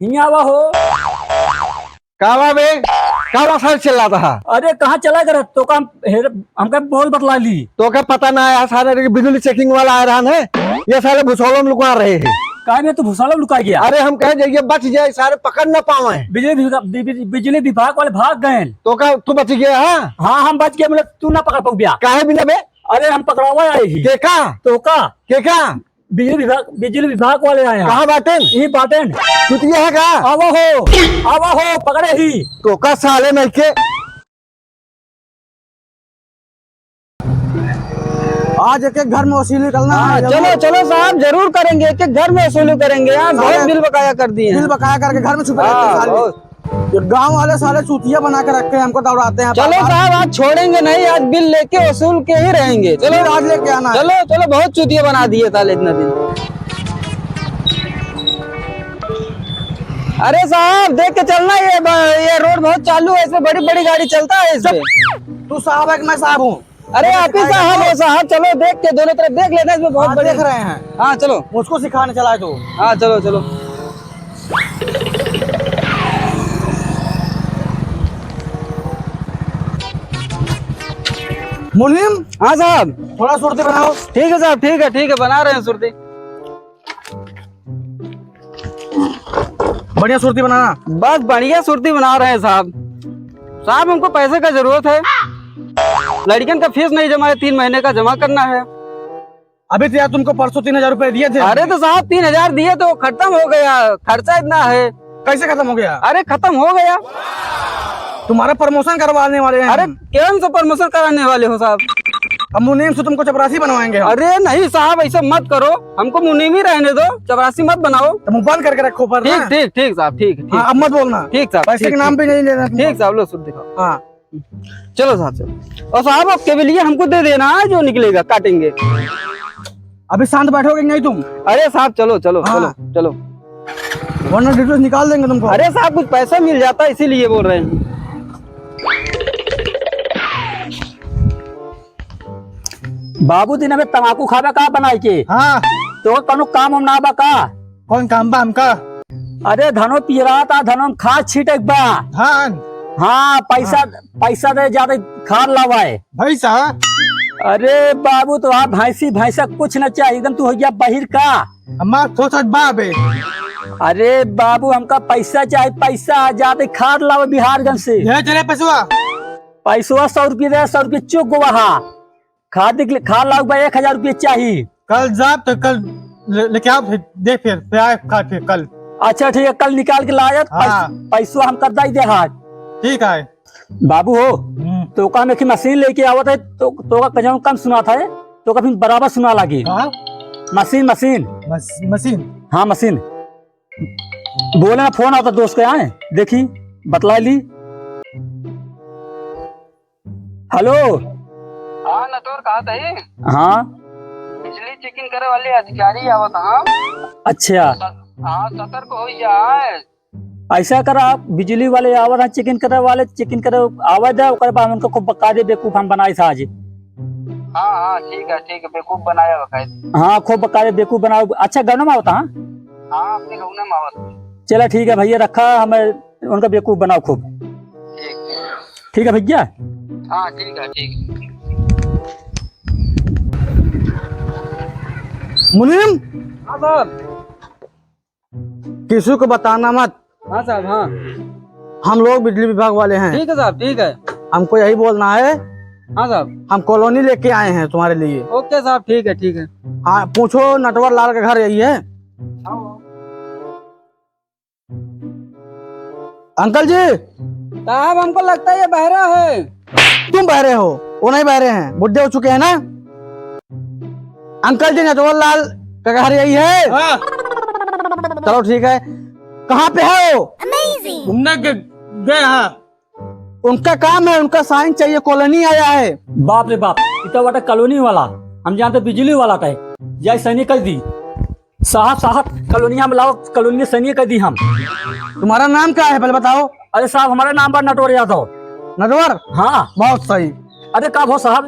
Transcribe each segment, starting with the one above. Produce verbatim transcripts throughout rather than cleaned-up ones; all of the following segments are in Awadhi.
हियाँ आवा हो। का बा बे? का बा सारे चिल्लात हा? अरे कहाँ चला गया? तो का हम, हेर, हमका बोल बतला ली। तोका पता ना है, सारे के बिजली checking वाला आ रहा है, ये सारे भुसौलम लुका रहे हैं। काहे में तू भुसौलम लुका गया? अरे हम कहे जाइए बच जाए, सारे पकड़ ना पावे। बिजली विभाग, बि-, बि-, बिजली विभाग वाले भाग गए। तोका तू बच गया, हाँ? हाँ, हम बच गए, मतलब तू ना पकड़ पाऊ गया। काहे बिना बे? अरे हम पकड़ावा आए ही। के का? तोका। के का? बिजली विभाग, बिजली विभाग वाले आए हैं। कहाँ बाटेन? यही बाटेन। चुतिया है का? आवा हो, आवा हो, पकड़े ही। तोका साले नहीं के। आज एक एक घर में वसूली करना हाँ, है, चलो, जरूर। चलो साहब, जरूर करेंगे, एक एक घर में वसूली करेंगे। यहाँ बहुत सारे बिल बकाया कर दिए हैं। बिल बकाया करके घर में छुपे रहते हैं हाँ, साले। बहुत। ये गांव वाले साले चूतिया बना के रखे हैं, हमको दौड़ाते हैं चलो बार-बार। साहब, आज छोड़ेंगे नहीं, आज बिल लेके वसूल के ही रहेंगे। चलो। बिल आज लेके आना है। चलो, चलो, बहुत चूतिया बना दिए साले इतना दिन। अरे साहब, देख के चलना, ये ब-, ये रोड बहुत चालू है, इसमें बड़ी बड़ी गाड़ी चलता है इसमें। तू साहब है कि मैं साहब हूँ? अरे आप ही साहब हो साहब, चलो देख के दोनों तरफ देख लेना, इसमें बहुत हाँ, बड़े देख रहे हैं। हाँ चलो। मुझको सिखाने चला है तू। हाँ चलो चलो। मुनीम। हाँ साहब। थोड़ा सुरती बनाओ। ठीक है साहब, ठीक है, ठीक है, बना रहे हैं सुरती। बढ़िया सुरती बनाना। बस बढ़िया सुरती बना रहे हैं साहब। साहब, हमको पैसे का जरूरत है, लड़कन का फीस नहीं जमा है, तीन महीने का जमा करना है। अभी तो यार तुमको परसों तीन हजार रुपए दिए थे। अरे तो साहब, तीन हजार दिए तो खत्म हो गया, खर्चा इतना है। कैसे खत्म हो गया? अरे खत्म हो गया। तुम्हारा promotion करवाने वाले हैं अरे हम। कौन सा promotion कराने वाले हो साहब? अब मुनीम से तुमको चपरासी बनवाएंगे हम। अरे नहीं साहब, ऐसा मत करो, हमको मुनीम ही रहने दो, चपरासी मत बनाओ। तुम बंद करके रखो पर ठीक, ना। ठीक, ठीक साहब, ठीक, ठीक। हाँ, अब मत बोलना। ठीक साहब, पैसे ठीक, के नाम ठीक, पे नहीं लेना तुमको। ठीक साहब, लो सुरती दिखाओ। हाँ। चलो साहब, चलो। और साहब, आपके लिए हमको दे देना है, जो निकलेगा, काटेंगे। अभी शांत बैठोगे कि नहीं तुम? अरे साहब, चलो, चलो, हाँ। चलो, चलो। वरना details निकाल देंगे तुमको। अरे साहब, कुछ पैसा मिल जाता, इसीलिए बोल रहे हैं। बाबू, दिन में तमाकू खाबे का बनाई के? हाँ। तो कौनो काम हम ना बा का? कौन काम बा हमका? अरे धनो पियरात आ, धनो में खाद छीटे के बा। हाँ। हाँ, पैसा, हाँ। पैसा दे जाते खाद लावाए। भैंसा? अरे बाबू, तो आप भैंसी, भैंसा कुछ न चाहिए, एकदम तू हो गया बहिर का। हमार सोच बा बे। अरे बाबू, हमका पैसा चाहिए, पैसा, जाते खाद लावे बिहारगंज से। ले चले पैसवा। पैसवा सौ रुपये दे, सौ रुपये चुक गवा हा। खाद निकले, खाद लाओ बा, एक हजार रुपये चाहिए। कल जा तो कल ले, लेके आओ, फिर देख, फिर, फिर आए खाद फिर कल। अच्छा ठीक है, कल निकाल के लायत, हाँ। पैस-, पैसवा हम कर दाई दे हाथ। ठीक है। बाबू हो, हम्म। तो का हम एक मशीन लेके आवत है, तो, तो का कम, कम सुनात है, तो का फिर बराबर सुना लागी। हाँ? मशीन, मशीन। मस-, मशीन? हाँ, मशीन। बोले ना, फोन आवत दोस्त के आए, देखी, बतला ली। हेलो। हाँ, नटवर कहा था ये? हाँ। बिजली checking करे वाले अधिकारी आवत हाँ। अच्छा। हाँ, सतर्क हो जाए। ऐसा करा, आप बिजली वाले आवत हैं, checking करे वाले, checking करे आवत है, ओकर बाद उनको खूब बकायदे बेवकूफ हम बनाए था आज। हाँ, हाँ, ठीक है, ठीक है, बेवकूफ बनाया बकायदे। हाँ, खूब बकायदे बेवकूफ बनाओ। अच्छा, गौना में आवत हाँ? हाँ, अपने गौना में आवत। चला ठीक है भैया, रखा, हमें उनका बेवकूफ बनाओ खूब। ठीक। ठीक है भैया। हाँ, ठीक है, ठीक। मुनीम। हाँ साहब। किसी को बताना मत। हाँ साहब, हाँ। हम लोग बिजली विभाग वाले हैं। ठीक है साहब, ठीक है। हमको यही बोलना है। हाँ साहब। हम कॉलोनी लेके आए हैं तुम्हारे लिए। ओके साहब, ठीक है, ठीक है। हाँ, पूछो, नटवर लाल का घर यही है। हाँ। अंकल जी। साहब, हमको लगता है ये बहरा है। तुम बहरे हो, वो नहीं बहरे हैं, बुढ़े हो चुके हैं ना। अंकल जी, नटवर लाल का घर यही है? हाँ। चलो ठीक है, कहाँ पे है वो? घूमने ग-, गए हैं। उनका काम है, उनका साइन चाहिए, कॉलोनी आया है। बाप रे बाप, इतना बड़ा कॉलोनी वाला, हम जानते बिजली वाला का है। जय सैनिक कर दी। साहब, साहब, कॉलोनिया में लाओ, कॉलोनिया सैनिक कर दी हम। तुम्हारा नाम क्या है, पहले बताओ। अरे साहब, हमारा नाम बा नटवर यादव। नटवर? हाँ। बहुत सही। अरे का भो साहब,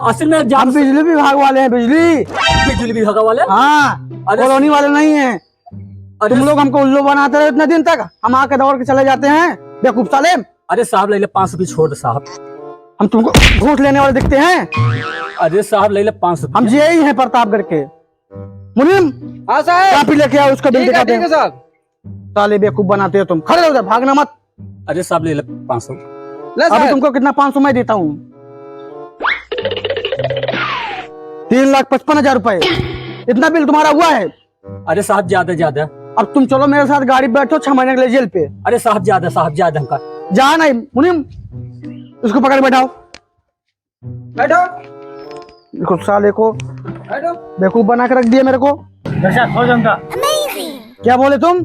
असल में जान हम बिजली विभाग वाले हैं, बिजली। बिजली विभाग वाले? हाँ, अरे कॉलोनी वाले नहीं हैं। अरे तुम लोग हमको उल्लू बनाते रहे इतने दिन तक, हम आके दौड़ के चले जाते हैं, बेवकूफ साले। अरे साहब, ले ले पाँच सौ रुपये, छोड़ दे साहब। हम तुमको घूस लेने वाले दिखते हैं? अरे साहब, ले ले पाँच सौ रुपये। हम यही हैं प्रतापगढ़ के। मुनीम, हाँ साहब। कॉपी लेके आओ, उसका बिल ठीक है, दिखा दे। ठीक है साहब। साले बेवकूफ बनाते हो तुम, खड़े रहो उधर, भागना मत। अरे साहब, ले ले पाँच सौ। ले अभी साहब। तुमको कितना? पाँच सौ मैं देता हूँ। तीन लाख पचपन हजार रुपए, इतना बिल तुम्हारा हुआ है। अरे साहब, ज्यादा, ज्यादा। अब तुम चलो मेरे साथ, गाड़ी पे बैठो, छह महीने के लिए जेल पे। अरे साहब, ज्यादा, साहब, ज्यादा हमका। जा नहीं, मुनीम, इसको पकड़ के बैठाओ। बैठो। इसको साले को बैठो। बेवकूफ बना के रख दिया मेरे को। दर्शक, हो जाऊंगा। क्या बोले तुम?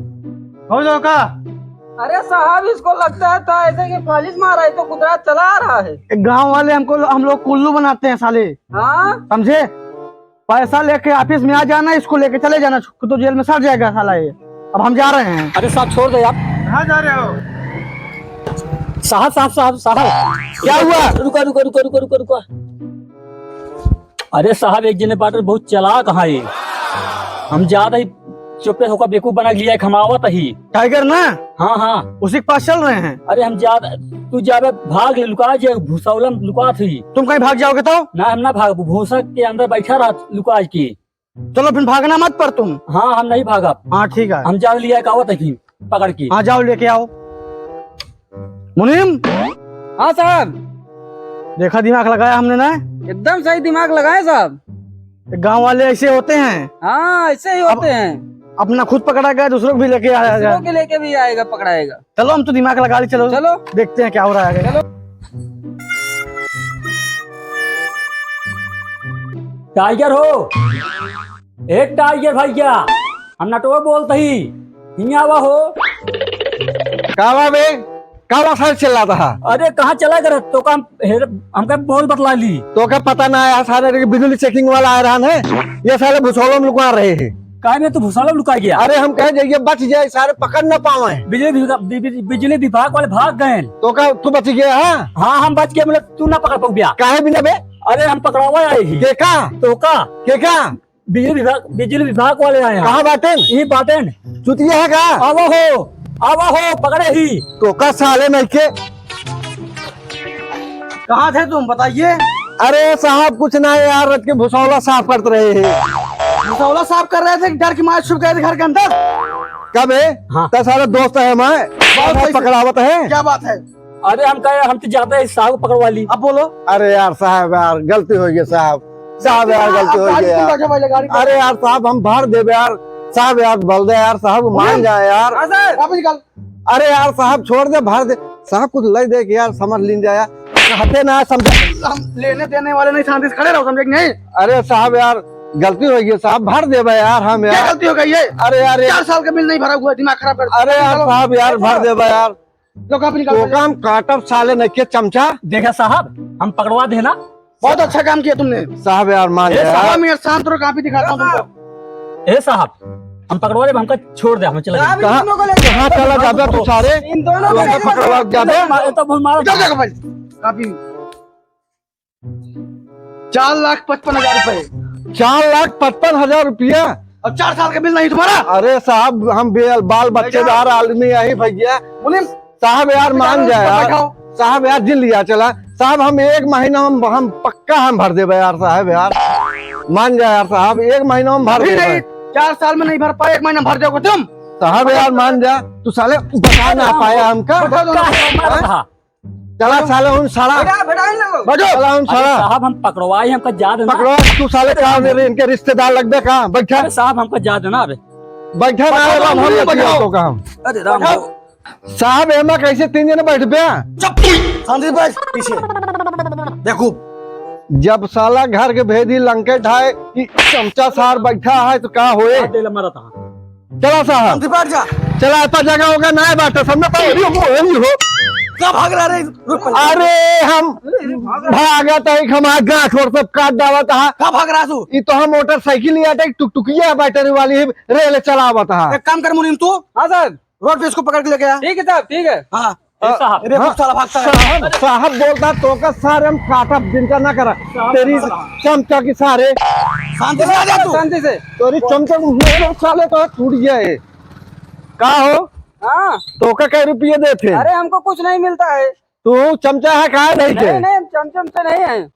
हो जाओ का? अरे साहब, इसको लगता है था ऐसे कि फालिस मारा है तो कुतरा चला रहा है। एक गांव वाले हमको, हम लोग को उल्लू बनाते हैं साले। हाँ? समझे? पैसा लेके ऑफिस में आ जाना, इसको लेके चले जाना, तो जेल में सड़ जाएगा साला ये। अब हम जा रहे हैं। अरे साहब, छोड़ दे आप। कहाँ जा रहे हो? साहब, साहब, साहब, साहब। क्या हुआ? रुका, रुका, रुका, रुका, रुका, रुका। अरे साहब, एक जने बाटे बहुत चालाक है ये। हम ज्यादा ही चुप्पे होकर बेवकूफ बना लिया है, खमावत ही। टाइगर ना? हाँ, हाँ। उसी के पास चल रहे हैं। अरे हम ज्यादा, तू जाबे भाग ले, लुका जे भूसौला में लुका थी। तुम कहीं भाग जाओगे तो? ना, हम ना भागब, भूसा के अंदर बैठा रहा लुका के। चलो फिर भागना मत पर तुम। हाँ, हम नहीं भागब। हाँ, ठीक है। हम जाओ लिया कावत है कि पकड़ के। हाँ, जाओ लेके आओ। मुनीम। हाँ साहब। देखा दिमाग लगाया हमने ना? एकदम सही दिमाग लगाए साहब। गांव वाले ऐसे होते हैं। हाँ, ऐसे ही अब होते हैं। अपना खुद पकड़ा गया, दूसरों को भी लेके आया दूसरों जाए। के लेके भी आएगा, पकड़ाएगा। चलो, हम तो दिमाग लगा ली, चलो। चलो। देखते हैं क्या हो रहा है आगे। चलो। टाइगर हो, ए टाइगर भैया, हम नटवर बोलत ही, हियाँ आवा हो। का बा बे? का बा सारे चिल्लात हा? अरे कहाँ चला गए? तो का हम, हेर, हमका बहुत बतला ली। तो का पता ना है सारे के बिजली चेकिंग वाला आ रहा है, ये सारे भुसौला में लुका रहे हैं। काहे में तू भुसौला में लुका गया? अरे हम कहे जाइए बच जाए, सारे पकड़ ना पावे। बिजली विभाग, बि-, बि-, बिजली विभाग वाले भाग गए। तो का तू बच गया? हाँ, हाँ हम बच गए, मतलब तू ना पकड़ पाऊ गया। काहे बिना बे? अरे हम पकड़ावा आए ही। के का? तो का? के का? बिजली विभाग, बिजली विभाग वाले आए हैं। कहाँ बाटेन? यही बाटेन। चुतिया है का? आवा हो, आवा हो, पकड़े ही। तो का साले नहीं के? कहाँ थे तुम, बताइए। अरे साहब, कुछ ना है यार, रच के भुसौला साफ करत रहे हैं। भुसौला साफ कर रहे थे कि डर के मारे छुप गए थे घर के अंदर? कब है? हाँ। तो सारे दोस्त है मैं, बहुत सही से। पकड़ावत है। क्या बात है? अरे हम कहे, हम तो जाते हैं साहब को पकड़वा ली। अब बोलो। अरे यार साहब, यार गलती हो गई साहब, साहब यार गलती हो गई यार। अरे यार साहब, हम भर देबे यार, साहब यार बोल दे यार, साहब मान जाए यार। हाँ सर। वापस निकाल। अरे यार साहब छोड़ दे, भर दे साहब, कुछ ले दे के यार समझ लीन जाए यार, कहते ना समझे। हम लेने देने वाले नहीं, शांति से खड़े रहो, समझे कि नहीं? अरे साहब यार गलती हो गई साहब, भर देबे यार हम क्या यार। गलती हो गई है? अरे यार, चार साल का बिल नहीं भरा हुआ, दिमाग खराब कर दिया। अरे यार निकालो। साहब यार, भर देबे यार। लो, कॉपी निकाल तो दे। काम काटब साले नहीं के चमचा। देखा साहब, हम पकड़वा देना। बहुत अच्छा काम किया तुमने। साहब यार, मान ए जा। साहब, यार, शांत रहो, कॉपी दिखाता हूँ तुमको। ए साहब, हम पकड़वा देब, हमका छोड़ दे, हम चला जाए। कहाँ, कहाँ चला जाबे तू सारे? इन दोनों को लेके पकड़वा जाबे? मार, तो बोल मारो। इधर देखो भाई, कॉपी। चार लाख पचपन हजार रुपए। चार लाख पचपन हजार रुपया? और चार साल का बिल नहीं तुम्हारा? अरे साहब, हम बे-, बाल बच्चेदार आदमी यही भैया। मुनीम, साहब यार, मान जाए यार। बैठाओ। साहब यार, जिन लिया चला। साहब, हम एक महीना में, हम पक्का हम भर देबे यार, साहब यार। मान जाए यार साहब, एक महीना में भर अभी देबे। नहीं, चार साल में नहीं भर पाए, एक महीना में भर दोगे तुम? साहब यार, मान जा, तू साले बता ना पाया हमका। बैठा दो ना। हाँ? चला साले उन साला। बैठा, बैठा इन लोगों को। बैठो। चला उन अरे साला। साहब, हम पकड़वाई, हमका जा देना। पकड़वा, तू साले का मेरे इनके रिश्तेदार लगबे का? बैठा। अरे साहब, हमका जा देना अबे। बैठा ना, बैठो, हम बैठो। तो का हम। अरे राम बैठो। हो। साहब, एमा कैसे तीन जने बैठबे? चुप! शांति से बैठ पीछे। देखो। जब साला घर के भेदी लंके ढाए, ई चमचा सार बैठा है तो का होए? हाथ दे ले, मारा था। चला साहब। शांति बैठ जा। चला, एता जगह होगा ना बाटे, सब ना तो अरे हो, अरे हो। का भाग रहा रे? रुक पहले। अरे हम अरे, अरे, भाग रहा। भागत है, हमारा गांठ और सब काट डालत है। का भाग रहा तू? ई तो हम मोटरसाइकिल लिया था, एक टुकटुकिया बैटरी वाली रेल चलावत है। एक काम कर मुनीम तू। हाँ सर। रोड पे इसको पकड़ के लेके आ। ठीक है साहब, ठीक है। हाँ। ए साहब। अरे, हाँ। भाग साला, भाग साला। साहब, साहब बोलता तो का सारे हम काटब जिनका ना करा। साहब, तेरी साहब। चमचा की सारे। शांति से आ जा तू। शांति से। तेरी चमचा को मेरे साले तो टूट गया है। का हो? हाँ। तोका कै रुपये देत है? अरे, हमको कुछ नहीं मिलता है। तू चमचा है का नहीं के? नहीं, नहीं, हम चमचे उमचे नहीं हैं।